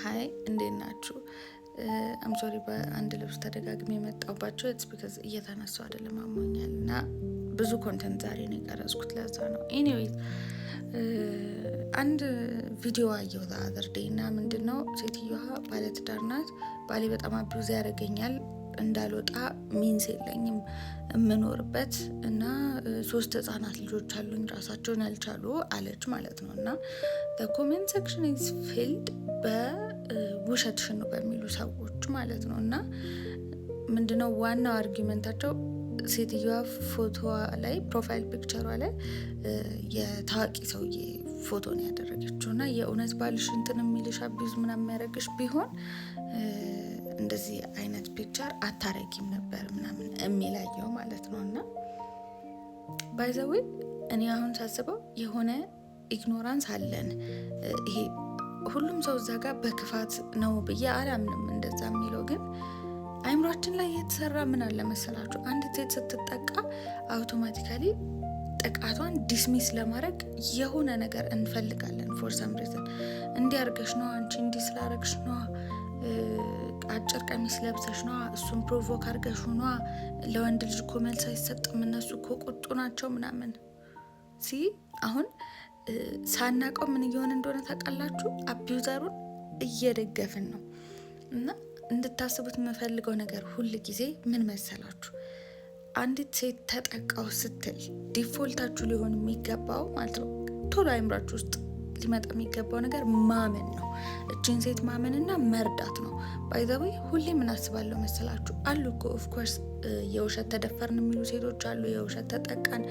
Hi፣ እንዴት ናችሁ? I'm sorry በአንድ ልብስ ተደጋግሜ የመጣሁባችሁ። It's because እየተነሳሁ አይደለም፣ አሞኛል እና ብዙ content ዛሬ ነው የቀረጽኩት፣ ለዛ ነው። Anyways፣ አንድ ቪዲዮ አየሁ the other day እና ምንድን ነው፣ ሴትዮዋ ባለትዳር ናት። ባሌ በጣም abuse ያደርገኛል፣ እንዳልወጣ means የለኝም የምኖርበት እና ሶስት ህጻናት ልጆች አሉኝ ራሳቸውን ያልቻሉ አለች ማለት ነው። እና comment section is filled በውሸትሽን ነው በሚሉ ሰዎች ማለት ነው። እና ምንድነው ዋናው argument ኣቸው? ሴትዮዋ ፎቶዋ ላይ፣ profile picture ሯ ላይ የታዋቂ ሰውዬ ፎቶ ነው ያደረገችው እና የእውነት ባልሽ እንትን የሚልሽ፣ abuse ምናምን የሚያደርግሽ ቢሆን እንደዚህ አይነት picture አታረጊም ነበር ምናምን የሚላየው ማለት ነው። እና by the way እኔ አሁን ሳስበው የሆነ ignorance አለን። ይሄ ሁሉም ሰው እዛ ጋር በክፋት ነው ብዬ አላምንም። እንደዛ የሚለው ግን አይምሯችን ላይ የተሰራ ምን አለ መሰላችሁ? አንዲት ሴት ስትጠቃ automatically ጥቃቷን dismiss ለማድረግ የሆነ ነገር እንፈልጋለን። For some reason እንዲህ አርገሽ ነዋ፣ አንቺ እንዲህ ስላረግሽ ነዋ፣ አጭር ቀሚስ ለብሰሽ ነዋ፣ እሱን provoke አርገሽ ነዋ፣ ለወንድ ልጅ እኮ መልስ አይሰጥም፣ እነሱ እኮ ቁጡ ናቸው ምናምን። See፣ አሁን ሳናቀው ምን እየሆነ እንደሆነ ታውቃላችሁ? Abuser ኡን እየደገፍን ነው። እና እንድታስቡት የምፈልገው ነገር ሁል ጊዜ ምን መሰላችሁ? አንዲት ሴት ተጠቃው ስትል default ኣችሁ ሊሆን የሚገባው ማለት ነው፣ ቶሎ አይምራችሁ ውስጥ ሊመጣ የሚገባው ነገር ማመን ነው። እችን ሴት ማመንና መርዳት ነው። By the way ሁሌ ምን አስባለሁ መሰላችሁ? አሉ እኮ of course የውሸት ተደፈርን የሚሉ ሴቶች አሉ፣ የውሸት ተጠቃን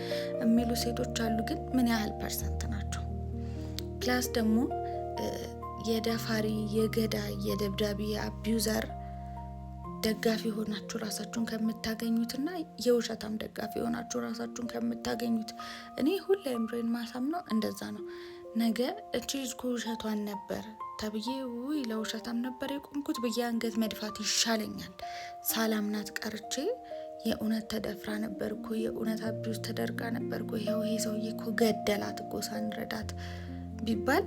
የሚሉ ሴቶች አሉ። ግን ምን ያህል percent ናቸው? Plus ደግሞ የደፋሪ፣ የገዳይ፣ የደብዳቢ፣ የ abuser ደጋፊ ሆናችሁ ራሳችሁን ከምታገኙትና የውሸታም ደጋፊ ሆናችሁ ራሳችሁን ከምታገኙት፣ እኔ ሁሌ አይምሮዬን ማሳምነው እንደዛ ነው። ነገ እቺ ልጅ እኮ ውሸቷን ነበር ተብዬ፣ ውይ ለውሸታም ነበር የቆምኩት ብዬ አንገት መድፋት ይሻለኛል። ሳላምናት ቀርቼ የእውነት ተደፍራ ነበር እኮ፣ የእውነት abuse ተደርጋ ነበር እኮ፣ ይኸው ይሄ ሰውዬ እኮ ገደላት እኮ ሳንረዳት ቢባል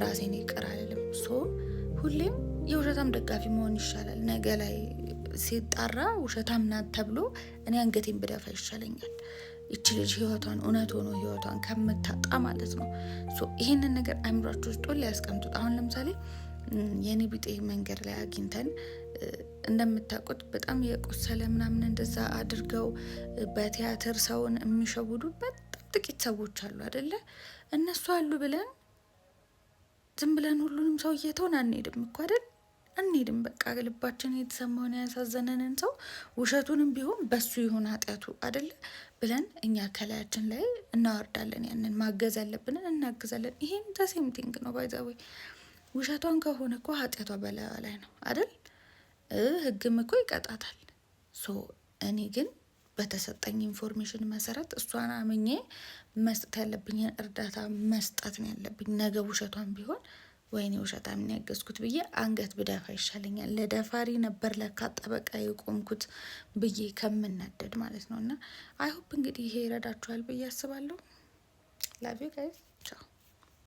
ራሴን ይቅር አልልም። So ሁሌም የውሸታም ደጋፊ መሆን ይሻላል። ነገ ላይ ሲጣራ ውሸታም ናት ተብሎ እኔ አንገቴን ብደፋ ይሻለኛል። ይቺ ልጅ ህይወቷን፣ እውነት ሆኖ ህይወቷን ከምታጣ ማለት ነው። ይሄንን ነገር አይምሯችሁ ውስጥ ሁሌ ያስቀምጡት። አሁን ለምሳሌ የኔ ቢጤ መንገድ ላይ አግኝተን፣ እንደምታውቁት በጣም የቆሰለ ምናምን እንደዛ አድርገው በቲያትር ሰውን የሚሸውዱ በጣም ጥቂት ሰዎች አሉ አይደለ? እነሱ አሉ ብለን ዝም ብለን ሁሉንም ሰው እየተውን አንሄድም እኮ አይደል? አንሄድም። በቃ ልባችን የተሰማውን ያሳዘነንን ሰው ውሸቱንም ቢሆን በሱ ይሁን ኃጢአቱ አይደለ ብለን እኛ ከላያችን ላይ እናወርዳለን። ያንን ማገዝ ያለብንን እናግዛለን። ይሄም the same thing ነው። By the way ውሸቷን ከሆነ እኮ ኃጢአቷ በላይዋ ላይ ነው አይደል? ህግም እኮ ይቀጣታል። So እኔ ግን በተሰጠኝ information መሰረት እሷን አምኜ መስጠት ያለብኝን እርዳታ መስጠት ነው ያለብኝ። ነገ ውሸቷን ቢሆን ወይኔ ውሸታም ያገዝኩት ብዬ አንገት ብደፋ ይሻለኛል። ለደፋሪ ነበር ለካ ጠበቃ የቆምኩት ብዬ ከምናደድ ማለት ነው። እና I hope እንግዲህ ይሄ ይረዳችኋል ብዬ አስባለሁ። Love you guys.